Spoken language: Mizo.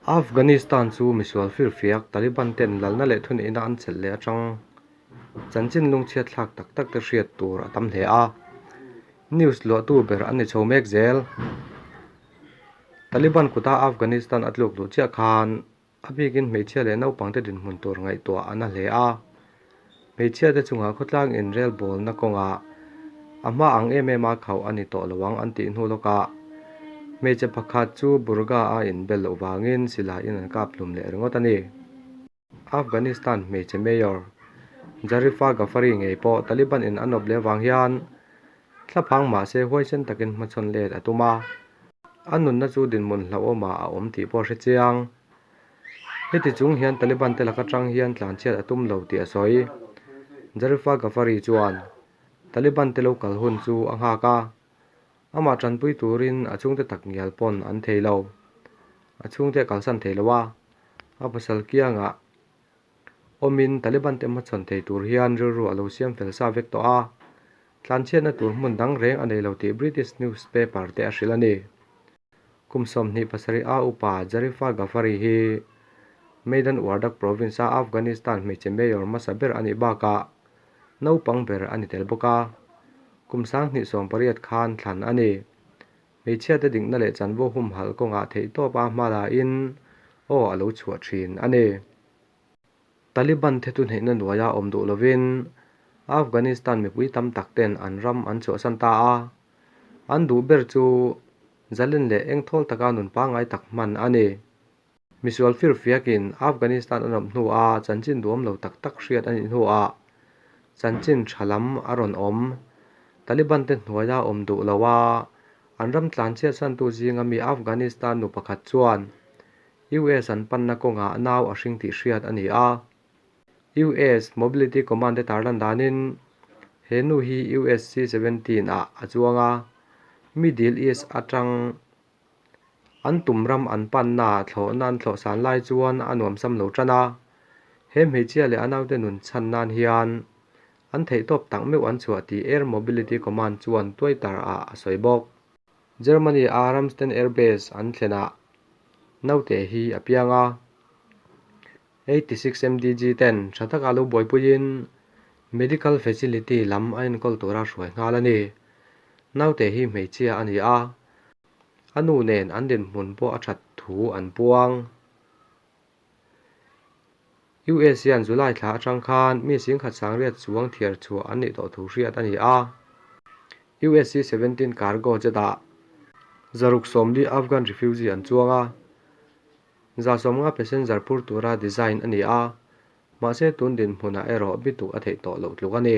Afghanistan chu misual firfiak Taliban ten lalna leh thuneihna an chelh leh atang chanchin lungchhiat thlak tak tak te hriat tur a tam hle a, news luahtu ber an ni chho mek zel. Taliban kuta Afghanistan a tluk duh chiah khan a bikin hmeichhia leh naupangte dinhmun tur ngaihtuah a na hle a. Hmeichhia te chungah khawtlang inrelbawlna kawngah a hma ang em em a khauh a ni tawh lo ang an tih hnu lawkah hmeichhe pakhat chu Burga a inbel loh vangin silaiin an kap hlum leh ringawt a ni. Afghanistan hmeichhe mayor Zarifa Ghafari ngei pawh Taliban in a nawp leh vang hian thlaphang mahse huaisen takin hmachhawn let a tum a, a nunna chu dinhmun hlauhawmah a awm tih pawh a hre chiang. Heti chung hian Taliban te laka tang hian tlanchhiat a tum lo tih a sawi. Zarifa Ghafari chuan Taliban te lo kal hun chu a nghak a, amah tanpui turin a chhungte tak ngial pawn an thei lo. A chhungte a kalsan thei lo a, a pasal kiangah awmin Taliban te hmachhawn thei tur hian rilru a lo siam fel sa vek tawh a, tlanchhiatna tur hmun dang reng a nei lo tih British newspaper te a hrilh a ni. Kum 27 a upa Zarifa Ghafari hi Maidan Wardak province-a Afghanistan hmeichhe mayor hmasa ber a nih bakah naupang ber a ni tel bawk a, kum 2018 khan thlan a ni. Hmeichhiate dikna leh chanvo humhalh kawngah theihtawp a hma lahin aw a lo chhuah thin a ni. Taliban te thuneihna hnuaia awm duh lovin Afghanistan mipui tam tak ten an ram an chhuahsan ta a, an duh ber chu zalen leh engthawl taka nun pangngai tak hman a ni. Misual firfiakin Afghanistan an awm hnuah chanchin duam lo tak tak hriat a nih hnuah chanchin tha lam a rawn awm. Taliban te hnuaia awm duh lo a, an ram tlanchhiatsantu zinga mi Afghanistan nu pakhat chuan US an panna kawngah nau a hring tih hriat a ni a. US Mobility Command te tarlan danin he nu hi US C-17 ah a chuang a, Middle East atang An tum ram an panna thlawhna an thlawh san lai chuan a nuamsam lo tan a, he hmeichhia leh a naute nun chhan nan hian an theihtawp tak meuh an chhuah tih Air Mobility Command chuan Twitter ah a sawi bawk. Germany a Ramstein Air Base an thlenah naute hi a piang a, 86 MDG ten tha taka lo buaipuiin medical facility lam a enkawl tura hruai nghal a ni. Naute hi hmeichhia a ni a, A nu nen an dinhmun pawh a that thu an puang. US hian July thla atang khan mi singkhat sangriat chuang thiar chhuah an nih tawh thu hriat a ni a. USC 17 cargo jet ah zaruk sawmli Afghan refugee an chuang a, 150 passenger phur tura design a ni a, mahse tun dinhmunah erawh bituk a theih tawh loh tluk a ni.